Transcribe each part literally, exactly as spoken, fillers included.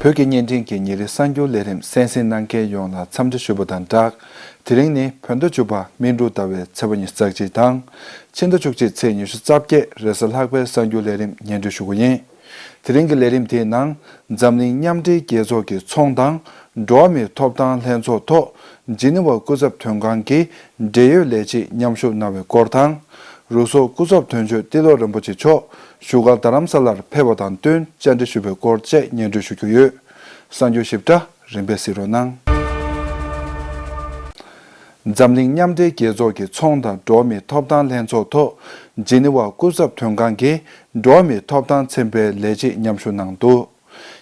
བོད་ཀྱི་བརྙན་འཕྲིན་གྱི་ཉིན་རེའི་གསར་འགྱུར་ལས་རིམ་གསན་གཟིགས་གནང་མཁན་ཡོངས་ལ་འཚམས་འདྲི་ཞུ་བ་དང་སྦྲགས། དེ་རིང་ནི་བོད་ཟླ་བཅུ་པ་སྨིན་དྲུག་ཟླ་བའི་ཚེས་པ་ཉི་ཤུ་རྩ་གཅིག་དང་། ཕྱི་ཟླ་བཅུ་གཅིག་ཚེས་ཉི་ཤུ་རྩ་བརྒྱད་རེས་གཟའ་ལྷག་པའི་གསར་འགྱུར་ལས་རིམ་སྙན་སྒྲོན་ཞུ་གི་ཡིན། དེ་རིང་གི་ལས་རིམ་དེའི་ནང་། འཛམ་གླིང་མཉམ་འབྲེལ་རྒྱལ་ཚོགས་ཀྱི་ཚོང་དང་འགྲོ་བ་མིའི་ཐོབ་ཐང་ལྷན་ཚོགས་ཐོག་ཇི་ནི་ཝ་སྐུ་ཚབ་དོན་ཁང་གི་འབྲེལ་ཡོད་ལས་བྱེད་མཉམ་ཞུགས་གནང་བའི་སྐོར་དང་། རུ་སོག་སྐུ་ཚབ་དོན་གཅོད་ཏི་ལོ་རིན་པོ་ཆེ་མཆོག་བཞུགས་སྒར་རྡ་རམ་ས་ལར་ཕེབས་པ་དང་བསྟུན་བཅར་འདྲི་ཞུས་པའི་སྐོར་བཅས་སྙན་སྒྲོན་ཞུ་རྒྱུ་ཡོད། གསར་འགྱུར་ཞིབ་ཕྲ་རིམ་པས་གཟིགས་རོགས་གནང་། འཛམ་གླིང་མཉམ་འབྲེལ་རྒྱལ་ཚོགས་ཀྱི་ཚོང་དང་འགྲོ་བ་མིའི་ཐོབ་ཐང་ལྷན་ཚོགས་ཐོག་ཇི་ནི་ཝ་སྐུ་ཚབ་དོན་ཁང་གི་འགྲོ་བ་མིའི་ཐོབ་ཐང་ཚན་པའི་ལས་བྱེད་མཉམ་ཞུགས་གནང་འདུག་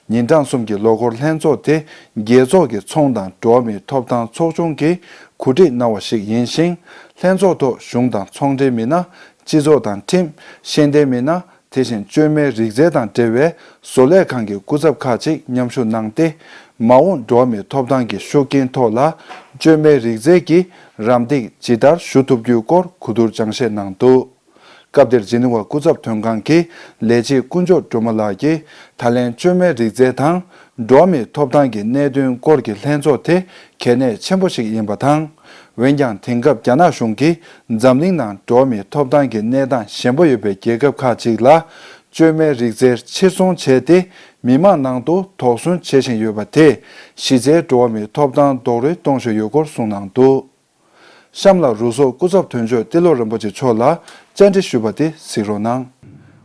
ཉིན་གྲངས་གསུམ་གྱི་ལོ་འཁོར་ལྷན་ཚོགས་དེ་རྒྱལ་ཚོགས་ཀྱི་ཚོང་དང་འགྲོ་བ་མིའི་ཐོབ་ཐང་ཚོགས་ཆུང་གིས་གོ་སྒྲིག་གནང་བ་ཞིག་ཡིན་ཞིང་། ལྷན་ཚོགས་ཐོག་གཞུང་དང་ཚོང་འབྲེལ་མི་སྣ། སྤྱི་ཚོགས་དང་ཁྲིམས། ཤེས་ལྡན་མི་སྣ། དེ་བཞིན་བཅོས་མའི་རིག་རྩལ་དང་འབྲེལ་བའི་བཟོ་ལས་ཁང་གི་སྐུ་ཚབ་ཁག་ཅིག་མཉམ་ཞུགས་གནང་སྟེ། མ་འོངས་འགྲོ་བ་མིའི་ཐོབ་ཐང་གི་ཤུགས་རྐྱེན་ཐོག་ལ་བཅོས་མའི་རིག་རྩལ་གྱི་རམ་འདེགས་ཇི་ལྟར་ཞུ་ཐུབ་རྒྱུའི་སྐོར་གོ་བསྡུར་སྦྱང་བཤད་གནང་འདུག་སྐབས་དེར་ཇི་ནི་ཝ་སྐུ་ཚབ་དོན་ཁང་གི་ལས་བྱེད་དཀོན་མཆོག་སྒྲོལ་མ་ལགས་ཀྱིས། ད་ལན་བཅོས་མའི་རིག་རྩལ་དང་འགྲོ་བ་མིའི་ཐོབ་ཐང་གི་གནད་དོན་སྐོར་གྱི་ལྷན་ཚོགས་དེ་གལ་གནད་ཆེན་པོ་ཞིག་ཡིན་པ་དང་། འོན་ཀྱང་། དེང་སྐབས་རྒྱ་ནག་གཞུང་གིས་འཛམ་གླིང་ནང་འགྲོ་བ་མིའི་ཐོབ་ཐང་གི་གནས་སྟངས་ཞན་པོ་ཡོད་པའི་རྒྱལ་ཁབ་ཁག་ཅིག་ལ་བཅོས་མའི་རིག་རྩལ་ཕྱིར་ཚོང་བྱས་ཏེ། མི་མང་ནང་དུ་དོགས་ཟོན་བྱེད་བཞིན་ཡོད་པ་དེས། གཞི་རྩའི་འགྲོ་བ་མིའི་ཐོབ་ཐང་རྡོག་རོལ་གཏོང་བཞིན་ཡོད་སྐོར་གསུངས་གནང་འདུག་གཤམ་ལ་རུ་སོག་སྐུ་ཚབ་དོན་གཅོད་ཏི་ལོ་རིན་པོ་ཆེ་མཆོག་ལ་བཅར་འདྲི་ཞུས་པ་དེ་གཟིགས་རོགས་གནང་།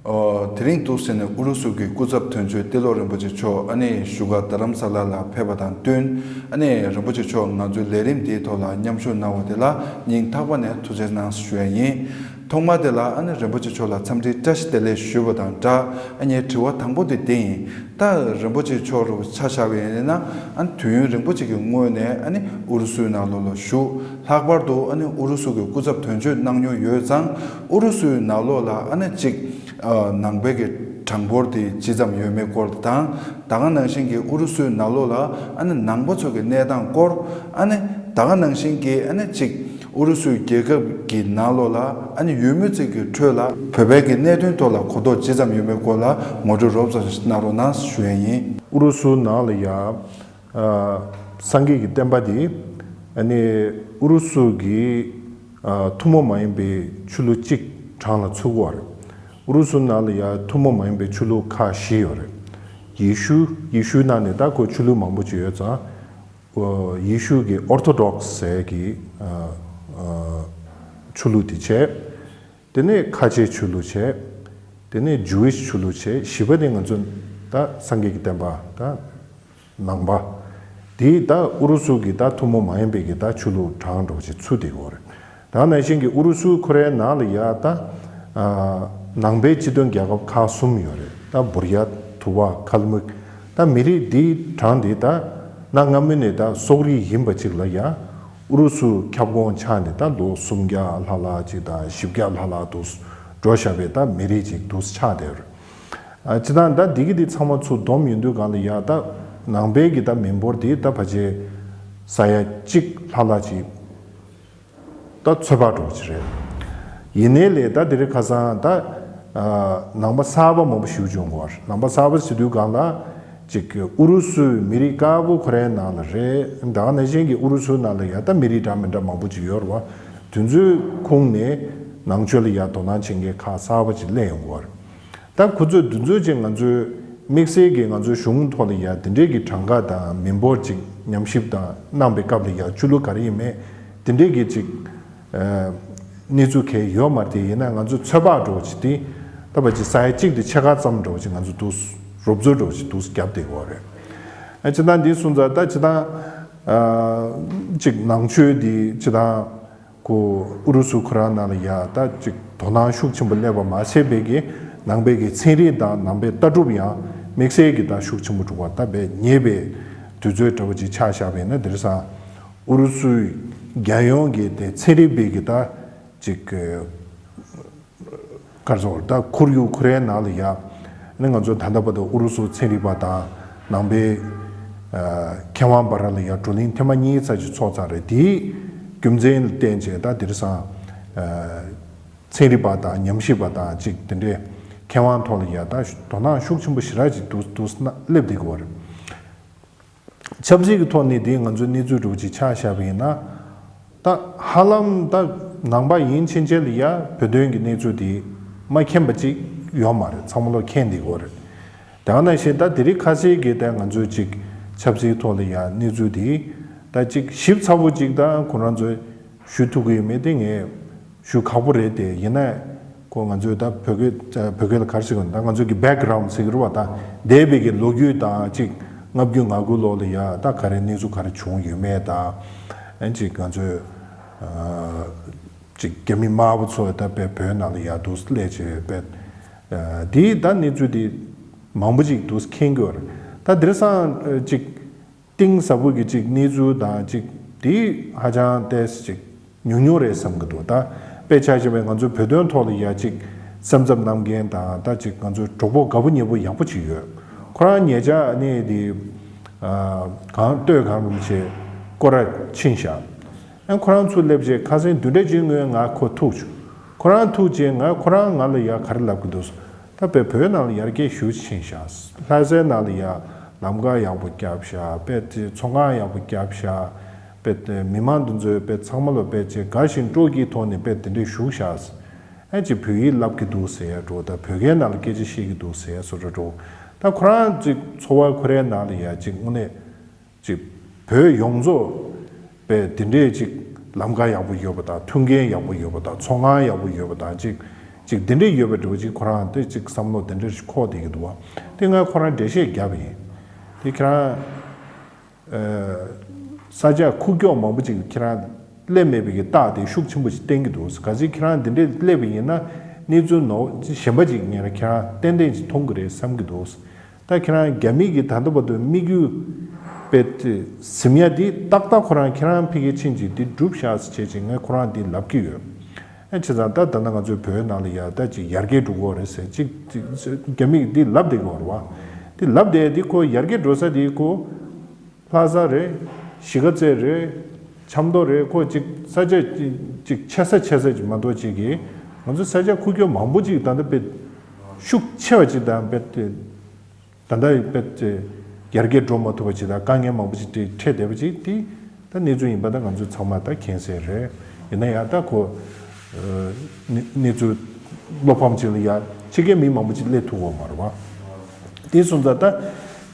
ཨོ། དེ་རིང་འདུག་ཟེར་ནས་ཨུ་རུ་སུ་གི་སྐུ་ཚབ་དོན་གཅོད་ཏི་ལོ་རིན་པོ་ཆེ་མཆོག་ཨ་ནི་བཞུགས་སྒར་རྡ་རམ་ས་ལ་ལ་ཕེབས་པ་དང་བསྟུན། ཨ་ནི་རིན་པོ་ཆེ་མཆོག་ང་ཚོའི་ལས་རིམ་འདིའི་ཐོག་ལ་མཉམ་ཞུགས་གནང་བ་དེ་ལ་སྙིང་ཐག་པ་ནས་ཐུགས་རྗེ་གནང་ཞུ་ཡ་ཡིན། ཐོག་མ་དེ་ལ་ཨ་ནི་རིན་པོ་ཆེ་མཆོག་ལ་འཚམས་འདྲི་བཀྲ་ཤིས་བདེ་ལེགས་ཞུས་པ་དང་སྦྲགས། ཨ་ངའི་དྲི་བ་དང་པོ་དེ་འདི་ཡིན། ད་རིན་པོ་ཆེ་མཆོག་རུ་ཆ་བཞག་པ་ཡིན་ན། ཨ་ནི་དུས་ཡུན་རིང་པོ་ཅིག་གི་སྔོན་ནས་ཨ་ནི་ཨུ་རུ་སུའི་ནང་ལོགས་ལ་བཞུགས། ལྷག་པར་དུ་ཨ་ནི་ཨུ་རུ་སུ་གི་སྐུ་ཚབ་དོན་གཅོད་གནང་མྱོང་ཡོད་ཙང་། ཨུ་རུ་སུའི་ནང་ལོགས་ལ་ཨ་ནི་ཅིག་ཨ་ནང་པའི་གི་གྲངས་འབོར་དེ་ཇི་ཙམ་ཡོད་མེད་སྐོར་དང་། ད་ག་ནང་བཞིན་གྱི་ཨུ་རུ་སུའི་ནང་ལོགས་ལ་ཨ་ནི་ནང་པ་ཚོ་གི་གནས་སྟངས་སྐོར། ཨ་ནི་ད་ག་ནང་བཞིན་གྱི་ཨ་ནི་ཅིག་ཨུ་རུ་སུའི་རྒྱལ་ཁབ་ཀྱི་ནང་ལོགས་ལ་ཨ་ནི་ཡུལ་མི་ཚོ་གི་ཁྲོད་ལ་བོད་པའི་གི་གནད་དོན་ཐོག་ལ་གོ་རྟོགས་ཇི་ཙམ་ཡོད་མེད་སྐོར་ལ་ངོ་སྤྲོད་རོབ་ཙམ་གནང་རོགས་གནང་ཞུ་ཡ་ཡིན། ཨུ་རུ་སུ་ནང་ལ་ཡ། ཨ། སངས་རྒྱས་ཀྱི་བསྟན་པ་འདི་ཨ་ནི་ཨུ་རུ་སུ་གི་ཨ་ཐུན་མོང་མ་ཡིན་པའི་ཆོས་ལུགས་གཅིག་གྲངས་ལ་ཚུད་ཀྱི་ཡོད་རེད། ཨུ་རུ་སུ་ནང་ལ་ཡ་ཐུན་མོང་མ་ཡིན་པའི་ཆོས་ལུགས་ཁག་བཞི་ཡོད་རེད། ཡེ་ཤུ། ཡེ་ཤུའི་ནང་ནས་ད་ཁོ་ཆོས་ལུགས་མང་པོ་ཅིག་ཡོད་ཙང་། ཨོ། ཡེ་ཤུ་གི་ཨོར་ཐོ་ཌོག་སི་ཟེར་གྱི་ཨ་ཨ་ཆོས་ལུགས་དེ་བྱས། དེ་ནས་ཁ་ཆེའི་ཆོས་ལུགས་བྱས། དེ་ནས་ཇུ་ཝིཤ་ཆོས་ལུགས་བྱས། བཞི་པ་དེ་ང་ཚོ་ད་སངས་རྒྱས་ཀྱི་བསྟན་པ་ད་ནང་པ། དེ་ད་ཨུ་རུ་སུ་གི་ད་ཐུན་མོང་མ་ཡིན་པའི་གི་ད་ཆོས་ལུགས་གྲངས་འདྲ་བོ་ཅིག་ཚུད་བསྡད་ཡོད་རེད། ད་ནང་བཞིན་གྱི་ཨུ་རུ་སུ་ཁོ་རའི་ནང་ལ་ཡ་ད་ཨ་ནང་པའི་སྤྱི་མཐུན་རྒྱལ་ཁབ་ཁག་གསུམ་ཡོད་རེད། ད་བུར་ཡ། ཐུ་བ། ཁལ་མུག། ད་མི་རིགས་འདིའི་གྲངས་འདི་ད་གནའ་སྔ་མོ་ནས་ད་སོག་རིགས་ཡིན་པ་ཅིག་ལ་ཡ། ཨུ་རུ་སུ་ཁྱབ་ཁོངས་ཆགས་ནས་ད་ལོ་སུམ་བརྒྱ་ལྷག་ལྷག་ཅིག་དང་བཞི་བརྒྱ་ལྷག་ལྷག་དུ་འགྲོ་བཞག་པའི་ད་མི་རིགས་ཅིག་ཏུ་ཆགས་བསྡད་ཡོད་རེད། ཨ། སྤྱིར་བཏང་ད་འདི་གི་འདི་ཚང་མ་ཚུར་བསྡོམས་ཡོང་དུས་སྒང་ལ་ཡ་ད་ནང་པའི་གི་ད་མི་འབོར་འདི་ད་ཕལ་ཆེར་ས་ཡ་གཅིག་ལྷག་ལྷག་ཅིག་ད་ཚོད་དཔག་འདྲ་བོ་ཅིག་རེད། ཡིན་ནའི་ལས་ད་དེ་རིང་ཁ་སང་ད་ཨ་ནང་པ་གསར་པ་མང་པོ་ཞིག་བྱུང་གི་ཡོད་རེད། ནང་པ་གསར་པ་ཟེར་དུས་སྒང་ལ་ཅིག་ཨུ་རུ་སུའི་མི་རིགས་དཀར་པོ་ཁོ་རའི་ནང་ལ་རེད། ད་ག་ནང་བཞིན་གྱི་ཨུ་རུ་སུའི་ནང་ལ་ཡ་ད་མི་རིགས་འདྲ་མི་འདྲ་མང་པོ་ཅིག་ཡོད་རེད་བ། དེ་ཚོའི་ཁོངས་ནས་ནང་ཆོས་ལ་ཡ་དོ་སྣང་བྱེད་མཁན་ཁག་གསར་པ་ཅིག་སླེབས་ཡོང་གི་ཡོད་རེད། ད་ཁོ་ཚོས་འདི་ཚོས་ཅིག་ང་ཚོའི་དམིགས་བསལ་གྱི་ང་ཚོའི་གཞུང་ཐོག་ལ་ཡ་དེ་འདྲའི་གི་གྲངས་ཀ་དང་མི་འབོར་ཅིག་ཉམས་ཞིབ་དང་གནང་པའི་སྐབས་ལ་ཡ་ཆོས་ལུགས་ག་རེ་ཡིན་མིན་དེ་འདྲའི་གི་ཅིག་ཨ་གནས་ཚུལ་གང་ཡང་ཡོད་མ་རེད། དེ་ཡིན་ན་ང་ཚོས་ཚོད་དཔག་འདྲ་བོ་ཅིག་དེ་ད་ཕལ་ཆེར་ས་ཡ་གཅིག་དང་ཕྱེད་ཀ་ཙམ་འདྲ་བོ་ཅིག་ང་ཚོས་འདུག་རོབ་ཚོད་འདྲ་བོ་ཅིག་འདུག་བརྒྱབ་བསྡད་ཡོད་རེད། ཨ་སྤྱིར་བཏང་འདི་སོང་ཙང་ད་སྤྱིར་བཏང་ཨ་ཅིག་ནང་ཆོས་འདི་སྤྱིར་བཏང་ཁོ་ཨུ་རུ་སུ་ཁོ་རང་ནང་ལ་ཡ་ད་ཅིག་དོ་སྣང་ཤུགས་ཆེན་པོ་སླེབས་པ་མ་ཟད་པའི་གི་ནང་པའི་གི་ཚན་རིག་དང་ནང་པའི་ལྟ་གྲུབ་ཡང་དམིགས་བསལ་གྱི་ད་ཤུགས་ཆེན་པོ་འདུག་པ། ད་དཔེ་ཉེ་བའི་དུས་ཚོད་འདྲ་བོ་ཅིག་ཆ་བཞག་པ་ཡིན་ན་དེང་སང་ཨུ་རུ་སུའི་རྒྱལ་ཡོངས་ཀྱི་དེ་ཚན་རིག་པའི་གི་ད་ཅིག་ག་རེ་ཟེར་ད་ཁོར་ཡུག་ཁོ་རའི་ནང་ལ་ཡ། ནི་ང་ཚོ་ད་ལྟ་བར་དུ་ཨུ་རུ་སུ་ཚན་རིག་པ་དང་ནང་པའི་ཨ་མཁས་དབང་བར་ལ་ཡ་བགྲོ་གླེང་ཐེངས་མ་གཉིས་ཙམ་ཞིག་ཚོགས་ཚར་རེད། དེའི་རྒྱུ་མཚན་ལ་བརྟེན་བྱས་ད་དེང་སང་ཨ་ཚན་རིག་པ་དང་ཉམས་ཞིབ་པ་དང་ཅིག་དེ་འདྲའི་མཁས་དབང་ཐོག་ལ་ཡ་ད་དོ་སྣང་ཤུགས་ཆེན་པོ་ཞེ་དྲག་ཅིག་འདུག་འདུག་སླེབས་བསྡད་ཀྱི་ཡོད་རེད། ཆབ་སྲིད་ཀྱི་ཐོག་ནས་དེ་ང་ཚོའི་གནས་ཚུལ་འདྲ་པོ་ཅིག་ཆ་བཞག་པ་ཡིན་ན། ད་ཧ་ལམ་ད་ནང་པ་ཡིན་ཕྱིན་ཆད་ལ་ཡ་བོད་དོན་གྱི་གནས་ཚུལ་དེ་མ་མཁྱེན་པ་ཅིག་ཡོད་མ་རེད། ཚང་མ་ལོ་མཁྱེན་བསྡད་ཀྱི་ཡོད་རེད། དེ་ག་ནང་བཞིན་ད་དེ་རིང་ཁ་སང་གི་ད་ང་ཚོའི་ཅིག་ཆབ་སྲིད་ཐོག་ལ་ཡ་གནས་ཚུལ་དེ་ད་ཅིག་ཞིབ་ཚགས་པོ་ཅིག་ད་ཁོ་རང་ཚོས་ཞུ་ཐུབ་ཀྱི་ཡོད་མེད་དེ་ངས་ཞུ་ཁག་པོ་རེད་དེ། ཡིན་ན་ཁོ་ང་ཚོའི་ད་བོད་སྐད་བོད་སྐད་ལ་ག་རེ་ཟེར་དགོས་ན། ད་ང་ཚོའི་གི་བེག་གྷ་རའུན་ཌ་ཟེར་གྱི་རེད་བ། ད་འདས་པའི་གི་ལོ་རྒྱུས་དང་ཅིག་ལྔ་བཅུ་ང་དགུ་ལོ་ལ་ཡ་ད་ག་རེ་གནས་ཚུལ་ག་རེ་བྱུང་ཡོད་མེད་དང་། ཨ་ཅིག་ང་ཚོའི་ཨ་ཅིག་རྒྱ་མི་དམར་པོ་ཚོ་ད་དཔེ་བོད་ནང་ལ་ཡ་འདུག་སླེབས་བྱས་དཔེ་ཨ་དེའི་ད་གནས་ཚུལ་དེ་མང་པོ་ཅིག་འདུག་མཁྱེན་གྱི་ཡོད་རེད། ད་དེང་སང་ཨ་ཅིག་གཏིང་ཟབ་པོ་གི་ཅིག་གནས་ཚུལ་དང་ཅིག་དེ་ཧ་ཅང་ཏོག་ཙམ་ཅིག་ཉུང་ཉུང་རེད་བསམ་གྱི་འདུག་ད་དཔེ་ཆ་བཞག་པའི་ང་ཚོའི་བོད་དོན་ཐོག་ལ་ཡ་ཅིག་སེམས་འཚབ་གནང་མཁན་དང་ད་ཅིག་ང་ཚོའི་གྲོགས་པོ་དགའ་པོ་ཉེ་པོ་ཡག་པོ་ཅིག་ཡོད། ཁོ་རང་ཉེ་ཆར་ཨ་ནི་དེ་ཨ་གངས་སྟོད་གངས་རིན་པོ་ཆེ་སྐོར་ར་ཕྱིན་བཞག་ཨ་ཁོ་རང་ཚུར་སླེབས་རྗེས་ཁ་སང་བདུན་ཕྲག་གཅིག་སྔོན་ང་ཁོ་ཐུག་བྱུང་། ཁོ་རང་ཐུག་རྗེས་ང་ཁོ་རང་ང་ལ་ཡ་ག་རེ་ལབ་ཀྱི་འདུག་ད་དཔེ་བོད་ནང་ལ་ཡར་རྒྱས་ཞེ་པོ་ཕྱིན་ཤག་ལྷ་སའི་ནང་ལ་ཡ་ལམ་ཁ་ཡག་པོ་བརྒྱབ་ཤག་དཔེ་དེ་ཚོང་ཁང་ཡག་པོ་བརྒྱབ་ཤག་དཔེ་དེ་མི་མང་འདི་ཚོས་དཔེ་ཚང་མ་ལ་དཔེ་ཅིག་དགའ་ཞིང་སྤྲོ་སྐྱིད་ཐོག་ནས་དཔེ་དེ་འདྲས་བཞུགས་ཤག་ཨ་ཅིག་བོད་ཡིག་བསླབ་ཀྱི་འདུག་ཟེར་ཡ་འདྲ་པོ། ད་བོད་སྐད་ནང་ལ་སྐད་ཆ་བཤད་ཀྱི་འདུག་ཟེར་ཡ་བཟོ་འདྲ་འདྲ་པོ། ད་ཁོ་རང་ཅིག་འཚོ་བ་ཁོ་རའི་ནང་ལ་ཡ་ཅིག་དངོས་གནས་ཅིག་བོད་ཡོངས་རྫོགས་པའི་དེ་འདྲའི་ཅིག་ལམ་ཁ་ཡག་པོ་ཡོད་པ་དང་། མཐུན་རྐྱེན་ཡག་པོ་ཡོད་པ་དང་། ཚོང་ཁང་ཡག་པོ་ཡོད་པ་དང་། ཅིག་ཅིག་དེ་འདྲའི་ཡོད་པའི་འདྲ་པོ་ཅིག་ཁོ་རང་དེ་ཅིག་བསམ་བློ་དེ་འདྲ་ཞིག་འཁོར་བསྡད་ཀྱི་འདུག་བ། དེ་ངས་ཁོ་རང་འགྲེལ་བཤད་བརྒྱབ་པ་ཡིན། དེ་ཁྱེད་རང་ཨ་ས་ཆ་ཁུག་ཀྱོག་མང་པོ་ཅིག་ཁྱེད་རང་སླེབས་མེད་པའི་གི་རྟགས་དེ་ཤུགས་ཆེན་པོ་ཞིག་བསྟན་གྱི་འདུག་གལ་སྲིད་ཁྱེད་རང་འདི་འདྲས་སླེབས་པ་ཡིན་ན་གནས་ཚུལ་ནོར་གཞན་པ་ཅིག་ངས་ཁྱེད་རང་ཏན་ཏན་ཅིག་མཐོང་གི་རེད་བསམ་གྱི་འདུག་ད་ཁྱེད་རང་རྒྱ་མི་གིས་ད་ལྟ་བར་དུ་དམིགས་ཡུལ་དཔེ་དེ་ཟིན་ཡ་དེ་ཏག་ཏག་ཁོ་རང་ཁྱེད་རང་ཕ་གིར་ཕྱིན་ཅིག་དེ་འགྲུབ་ཤག་ཟེར་བྱས་ཅིག་ངས་ཁོ་རང་དེ་ལབ་ཀྱི་ཡོད། ཨ་བྱས་ཙང་ད་ད་ལྟ་ང་ཚོའི་བོད་ནང་ལ་ཡ་ད་ཅིག་ཡར་རྒྱས་འགྲོ་གི་ཡོད་རེད་ཟེར་ཅིག་ཅིག་རྒྱ་མི་གིས་དེ་ལབ་བསྡད་ཀྱི་ཡོད་རེད་བ། དེ་ལབ་བསྡད་དེ་ཁོ་ཡར་རྒྱས་འགྲོ་ས་དེ་ཁོ་ལྷ་ས་རེད། གཞིས་ཀ་རྩེ་རེད། ཆབ་མདོ་རེད། ཁོ་ཅིག་ས་ཆ་ཅིག་ཆེ་ས་ཆེ་ས་ཅིག་མ་གཏོགས་ཅིག་གིས་ང་ཚོ་ས་ཆ་ཁུག་ཀྱོག་མང་པོ་ཅིག་ད་ལྟ་དཔེ་ཤུགས་ཆེ་བ་ཅིག་དང་དཔེ་དེ་ད་ལྟ་དཔེ་དེ་ཡར་རྒྱས་འགྲོ་མ་ཐུབ་པ་ཅིག་དང་དཀའ་ངལ་མང་པོ་ཅིག་དེ་འཕྲད་བསྡད་པ་ཅིག་དེ་ད་གནས་ཚུལ་ཡིན་པ་ད་ང་ཚོ་ཚང་མ་ད་མཁྱེན་གསལ་རེད། ཡིན་ན་ཡང་ད་ཁོ་ཨ་གནས་གནས་ཚུལ་བློ་ཕམ་ཅིག་ལ་ཡ་ཕྱི་རྒྱལ་མི་མང་པོ་ཅིག་སླེབས་ཐུབ་ཡོད་མ་རེད་བ། དེ་སོང་ཙང་ད་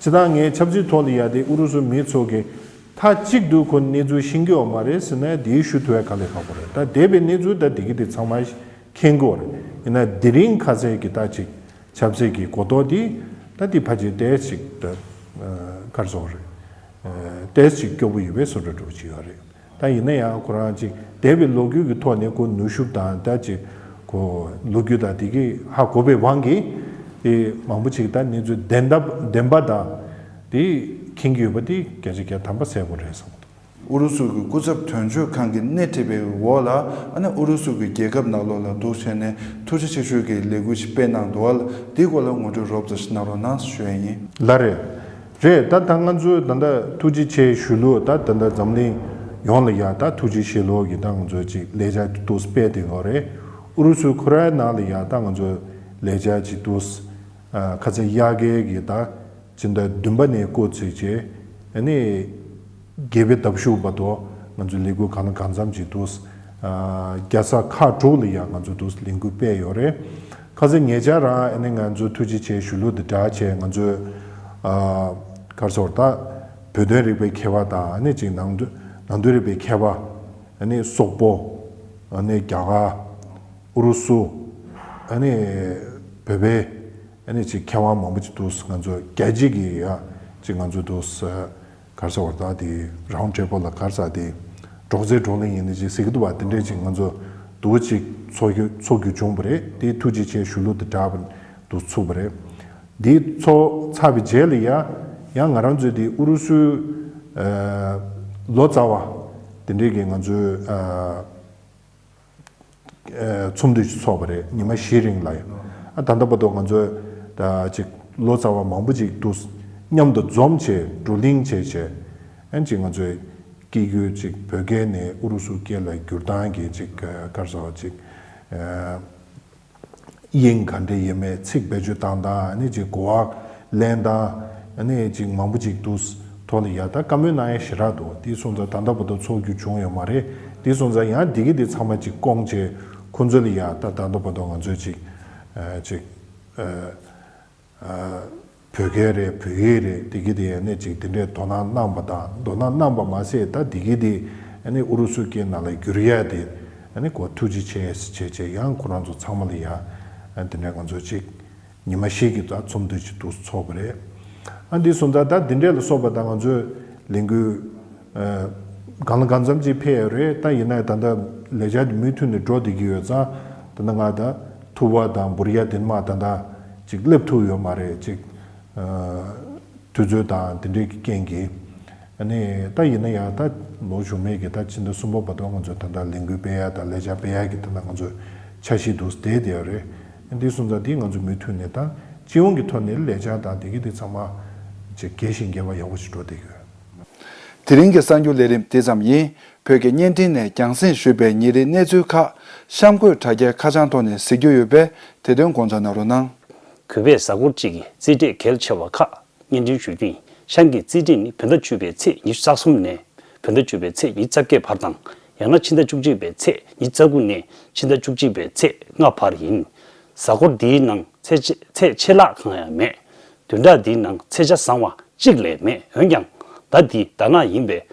ཇི་ལྟར་ངས་ཆབ་སྲིད་ཐོག་ལ་ཡ་དེ་ཨུ་རུ་སུ་མི་ཚོ་གི་མཐའ་གཅིག་ཏུ་ཁོ་གནས་ཚུལ་ཤེས་ཀྱི་ཡོད་མ་རེད་ཟེར་ན་དེའི་ཞུ་ཐུབ་ཡ་དཀའ་ལས་ཁག་པོ་རེད། ད་འདས་པའི་གནས་ཚུལ་ད་འདི་གི་དེ་ཚང་མ་མཁྱེན་གྱི་ཡོད་རེད། ཡིན་ན་དེ་རིང་ཁ་སང་གི་ད་ཅིག་ཆབ་སྲིད་ཀྱི་གོ་རྟོགས་དེ་ད་དེ་ཕལ་ཆེར་ཏོག་ཙམ་ཅིག་ད་ག་རེ་ཟེར་དགོས་རེད། ཏོག་ཙམ་ཅིག་སྐྱོ་པོ་ཡོད་པའི་བཟོ་འདྲ་འདྲ་པོ་ཅིག་ཡོད་རེད། ད་ཡིན་ན་ཡང་ཁོ་རང་ཅིག་འདས་པའི་ལོ་རྒྱུས་ཀྱི་ཐོག་ནས་ཁོ་ནུས་ཤུགས་དང་ད་ཅིག་ཁོ་ལོ་རྒྱུས་དང་དེ་གི་ཧ་གོ་བའི་དབང་གིས་དེ་མང་པོ་ཅིག་ད་གནས་ཚུལ་བདེན་བདེན་པ་དང་དེ་མཁྱེན་གྱི་ཡོད་པ་དེ་བརྒྱ་ཆ་བརྒྱ་ཐམ་པ་གསལ་པོ་རེད་བསམ་གྱི་འདུག་ཨུ་རུ་སུ་གི་སྐུ་ཚབ་དོན་གཅོད་ཁང་གིས་སྣེ་ཁྲིད་པའི་འོག་ལ་ཨ་ནི་ཨུ་རུ་སུ་གི་རྒྱལ་ཁབ་ནང་ལོགས་ལ་འདུག་བྱས་ནས་ཐུགས་རྗེ་ཆེ་ཞུ་གི་ལས་འགུལ་ཞིག་སྤེལ་གནང་འདུག་བ། དེའི་སྐོར་ལ་ངོ་སྤྲོད་རོབ་ཙམ་ཞིག་གནང་རོགས་གནང་ཞུ་ཡ་ཡིན། ལགས་རེད། རེད། ད་ད་ང་ཚོས་ད་ལྟ་ཐུགས་རྗེ་ཆེ་ཞུ་ལུགས་ད་ད་ལྟ་འཛམ་གླིང་ཡོངས་ལ་ཡ་ད་ཐུགས་རྗེ་ཆེ་ཞུ་ལུགས་ཀྱི་ད་ང་ཚོས་ཅིག་ལས་འཆར་འདུག་སྤེལ་བསྡད་ཡོད་རེད། ཨུ་རུ་སུའི་ཁོ་རའི་ནང་ལ་ཡ་ད་ང་ཚོས་ལས་འཆར་ཅིག་འདུག་ཨ་ཁ་ཚ་དབྱར་ཁའི་གི་ད་ཕྱི་ཟླ་བདུན་པ་ནས་འགོ་ཚུགས་བྱས་ཨ་ནི་བརྒྱད་པའི་ཟླ་མཇུག་བར་དུ་ང་ཚོས་ལས་འགུལ་གང་ལ་གང་འཚམ་ཅིག་འདུག་ཨ་རྒྱལ་ས་ཁག་དྲུག་ལ་ཡ་ང་ཚོས་འདུག་ལས་འགུལ་སྤེལ་ཡོད་རེད། ཁ་སང་ཉེ་ཆར་རང་ཨ་ནི་ང་ཚོ་ཐུགས་རྗེ་ཆེ་ཞུ་ལུགས་དེ་འདྲ་བྱས་ང་ཚོས་ཨ་ག་རེ་ཟེར་ད་བོད་དོན་རིག་པའི་མཁས་པ་དང་ཨ་ནི་ཅིག་ནང་དོན་ནང་དོན་རིག་པའི་མཁས་པ་ཨ་ནི་སོག་པོ་ཨ་ནི་རྒྱ་གར་ཨུ་རུ་སུ་ཨ་ནི་བོད་པའི་ཨ་ནི་ཅིག་མཁས་དབང་མང་པོ་ཅིག་འདུག་ང་ཚོ་རྒྱལ་སྤྱི་གི་ཡ་ཅིག་ང་ཚོ་འདུག་ག་རེ་ཟེར་བ་ད་དེ་རའུན་ཌི་ཊེ་བལ་ལ་ག་རེ་ཟེར་དེ་སྒྲོག་ཙེ་བགྲོ་གླེང་ཡིན་ནི་ཅིག་ཟེར་གི་འདུག་བ། དེ་འདྲས་ཅིག་ང་ཚོ་འདུག་ཅིག་ཚོགས་རྒྱུ་ཚོགས་རྒྱུ་བྱུང་བ་རེད། དེ་ཐུགས་རྗེ་ཆེ་ཞུ་ལུགས་དེ་འདྲ་བ་འདུག་ཚུགས་པ་རེད། དེ་ཚོགས་ཚར་བའི་རྗེས་ལ་ཡ་ཡང་ང་རང་ཚོས་དེ་ཨུ་རུ་སུའི་ཨ་ལོ་ཙཱ་བ་དེ་འདྲས་ཀྱི་ང་ཚོའི་ཨ་ཚོགས་འདུ་ཞིག་ཚོགས་པ་རེད། ཉི་མ་བཞི་རིང་ལ་ཡང་ཨ་ད་ལྟ་བར་དུ་ང་ཚོས་ད་ཅིག་ལོ་ཙཱ་བ་མང་པོ་ཅིག་འདུག་མཉམ་དུ་འཛོམས་བྱས་བགྲོ་གླེང་བྱས་བྱས་ཨ་ཅིག་ང་ཚོས་སྐད་སྒྱུར་ཅིག་བོད་སྐད་ནས་ཨུ་རུ་སུ་སྐད་ལ་བསྒྱུར་སྟངས་ཀྱི་ཅིག་ག་རེ་ཟེར་ཅིག་དབྱིངས་ག་འདྲ་ཡིན་མིན་ཚིག་བེད་སྤྱོད་བཏང་སྟངས་ཨ་ནི་ཅིག་གོ་བ་ལེན་སྟངས་ཨ་ནི་ཅིག་མང་པོ་ཅིག་འདུག་ཐོག་ལ་ཡ་ད་བཀའ་མོལ་གནང་ཡ་ཞེ་དྲག་འདུག་དེ་སོང་ཙང་ད་ལྟ་བར་དུ་ཚོགས་རྒྱུ་བྱུང་ཡོད་མ་རེད། དེ་སོང་ཙང་ཡང་འདི་གི་དེ་ཚང་མ་ཅིག་སྐོང་བྱས་ཁོང་ཚོ་ལ་ཡ་ད་ད་ལྟ་བར་དུ་ང་ཚོས་ཅིག་ཅིག་བོད་སྐད་རེད། བོད་ཡིག་རེད། དེ་གི་དེ་ཨ་ནི་ཅིག་དེ་འདྲའི་དོ་སྣང་གནང་བ་དང་། དོ་སྣང་གནང་བ་མ་ཟད་ད་དེ་གི་དེ་ཨ་ནི་ཨུ་རུ་སུ་སྐད་ནང་ལ་བསྒྱུར་ཡ་དེ་ཨ་ནི་གོ་ཐུགས་རྗེ་ཆེ་ཟེར་བྱས་བྱས་ཡང་ཁོ་རང་ཚོ་ཚང་མ་ལ་ཡ་དེ་འདྲའི་ང་ཚོ་ཅིག་ཉི་མ་ཤས་ཀྱི་ད་ཚོགས་འདུ་ཅིག་ཏུ་ཚོགས་པ་རེད། ཨ་འདི་སོང་ཙང་ད་འདི་འདྲས་ལ་སོགས་པ་ད་ང་ཚོས་ལས་འགུལ་གང་ལ་གང་འཚམ་ཅིག་ཕེབས་ཡོད་རེད། ད་ཡིན་ན་ད་ལྟ་ལས་འཆར་འདི་མུ་མཐུད་ནས་འགྲོ་བསྡད་ཀྱི་ཡོད་ཙང་། ད་ལྟ་ང་ད་ཐུ་བ་དང་བུར་ཡ་དེ་མ་ད་ལྟ་ཅིག་སླེབས་ཐུབ་ཡོད་མ་རེད། ཅིག་དུས་ཚོད་དང་དེ་འདྲས་ཀྱི་རྐྱེན་གྱིས། ཨ་ནི་ད་ཡིན་ན་ཡང་ད་ལོ་གཞུག་མའི་གི་ད་ཕྱི་ཟླ་གསུམ་པ་བར་དུ་ང་ཚོས་ད་ལྟ་ལས་འགུལ་སྤེལ་ཡ་དང་ལས་འཆར་སྤེལ་ཡ་གི་ད་ལྟ་ང་ཚོས་འཆར་གཞི་འདུག་བསྡད་བསྡད་ཡོད་རེད། འདི་སོང་ཙང་འདི་ང་ཚོ་མུ་མཐུད་ནས་ད་སྤྱི་ཡོངས་ཀྱི་ཐོག་ནས་ལས་འཆར་དང་དེ་གི་དེ་ཚང་མ་ཅིག་རྒྱས་ཤིང་རྒྱས་པ་ཡག་པོ་ཞིག་འགྲོ་བསྡད་ཡོད། དེ་རིང་གི་གསར་འགྱུར་ལས་རིམ་དེ་ཙམ་ཡིན། བོད་ཀྱི་བརྙན་འཕྲིན་ནས་རྒྱང་སྲིང་ཞུས་པའི་ཉིན་རེའི་གནས་ཚུལ་ཁག་གཤམ་འཁོད་དྲ་རྒྱའི་ཁ་བྱང་ཐོག་ནས་གཟིགས་རྒྱུ་ཡོད་པས། དེ་དོན་དགོངས་འཇགས་གནང་རོགས་གནང་། གུས་པས་གཟའ་འཁོར་གཅིག་གི་རྩིས་འབྲས་གལ་ཆེ་བ་ཁག་སྙན་སྒྲོན་ཞུ་རྒྱུ་ཡིན། ཤང་གི་རྩིས་འབྲས་ནི་བོད་ཟླ་བཅུ་པའི་ཚེས་ཉི་ཤུ་རྩ་གསུམ་ནས་བོད་ཟླ་བཅུ་པའི་ཚེས་ཉི་ཤུ་རྩ་བརྒྱད་བར་དང་། ཡང་ན་ཕྱི་ཟླ་བཅུ་གཅིག་པའི་ཚེས་ཉི་ཤུ་རྩ་དགུ་ནས་ཕྱི་ཟླ་བཅུ་གཅིག་པའི་ཚེས་ལྔ་བར་ཡིན། གཟའ་འཁོར་འདིའི་ནང་ཚེས་ཆེ་ཚེས་ཆད་ལྷག་གང་ཡང་མེད། བདུན་ཕྲག་འདིའི་ནང་ཚེས་ཆ་བཟང་བ་གཅིག་ལས་མེད། འོན་ཀྱང་ཟླ་འདི་ཟླ་ནག་ཡིན་པས།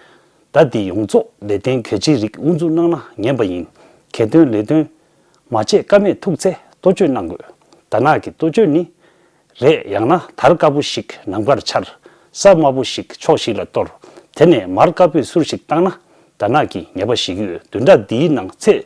ཟླ་འདི་ཡོངས་རྫོགས་ལས་དོན་གལ་ཆེའི་རིགས་དབུ་འཛུགས་གནང་ན་ངན་པ་ཡིན། གལ་དོན་ལས་དོན་མ་བྱེད་ཀ་མེད་ཐུག་ཚེ་གཏོ་བཅོས་གནང་དགོས། ཟླ་ནག་གི་གཏོ་བཅོས་ནི། རེད། ཡང་ན་དར་དཀར་པོ་ཞིག་ནམ་མཁར་འཕྱར། ས་དམར་པོ་ཞིག་ཕྱོགས་ཤིག་ལ་གཏོར། དེ་ནས་མར་དཀར་པོའི་གསུར་ཞིག་བཏང་ན་ཟླ་ནག་གི་ཉེས་པ་ཞི་གི་ཡོད། བདུན་ཕྲག་འདིའི་ནང་ཚེས་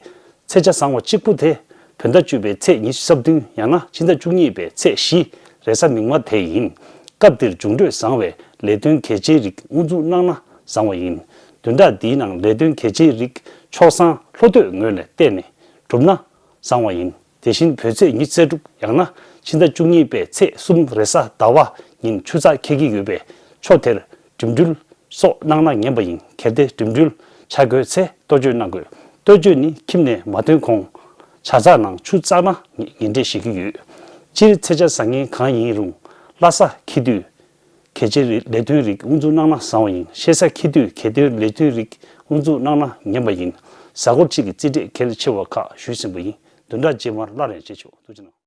ཚེས་ཆ་བཟང་བ་གཅིག་པུ་དེ་བོད་ཟླ་བཅུ་པའི་ཚེས་ཉི་ཤུ་རྩ་བདུན། ཡང་ན་ཕྱི་ཟླ་བཅུ་གཉིས་པའི་ཚེས་བཞི་རེས་གཟའ་མིག་དམར་དེ་ཡིན། སྐབས་འདིར་འབྱུང་འཕྲོད་བཟང་བས་ལས་དོན་གལ་ཆེའི་རིགས་དབུ་འཛུགས་གནང་ན་བཟང་བ་ཡིན། བདུན་ཕྲག་འདིའི་ནང་ལས་དོན་གལ་ཆེའི་རིགས་ཆོག་སང་ལྷོ་སྟོད་ངོས་ལ་བལྟས་ནས་བསྒྲུབས་ན་བཟང་བ་ཡིན། དེ་བཞིན་བོད་ཚེས་ཉི་ཤུ་རྩ་དྲུག་ཡང་ན་ཕྱི་ཟླ་བཅུ་གཉིས་པའི་ཚེས་གསུམ་རེས་གཟའ་ཟླ་བ་ཉིན་ཆུ་ཚགས་འཁེལ་གྱི་ཡོད་པས་ཕྱོགས་དེར་འགྲིམ་འགྲུལ་སོགས་གནང་ན་ངན་པ་ཡིན། གལ་ཏེ་འགྲིམ་འགྲུལ་བྱ་དགོས་ཚེ་གཏོ་བཅོས་གནང་དགོས། གཏོ་བཅོས་ནི་ཁྱིམ་ནས་མ་ཐོན་གོང་ཇ་ཚགས་ནང་ཆུ་བཙགས་ན་ཉེ་ཉེ་འབྲས་ཞི་གི་ཡོད། སྤྱིར་ཚེས་ཆ་བཟང་ངན་གང་ཡིན་རུང་ལྷ་ས་འཁེལ་དུས་གལ་ཆེའི་རིགས་ལས་དོན་རིགས་དབུ་འཛུགས་གནང་ན་བཟང་བ་ཡིན། ཤེལ་ས་འཁེལ་དུས་གལ་ཏེ་ལས་དོན་རིགས་དབུ་འཛུགས་གནང་ན་ངན་པ་ཡིན། གཟའ་འཁོར་གཅིག་གི་རྩིས་འབྲས་གལ་ཆེ་བ་ཁག་ཞུས་ཟིན་པ་ཡིན། བདུན་ཕྲག་རྗེས་མར་སླར་ཡང་མཇལ་ཆོག་ཐུགས་རྗེ་གནང་།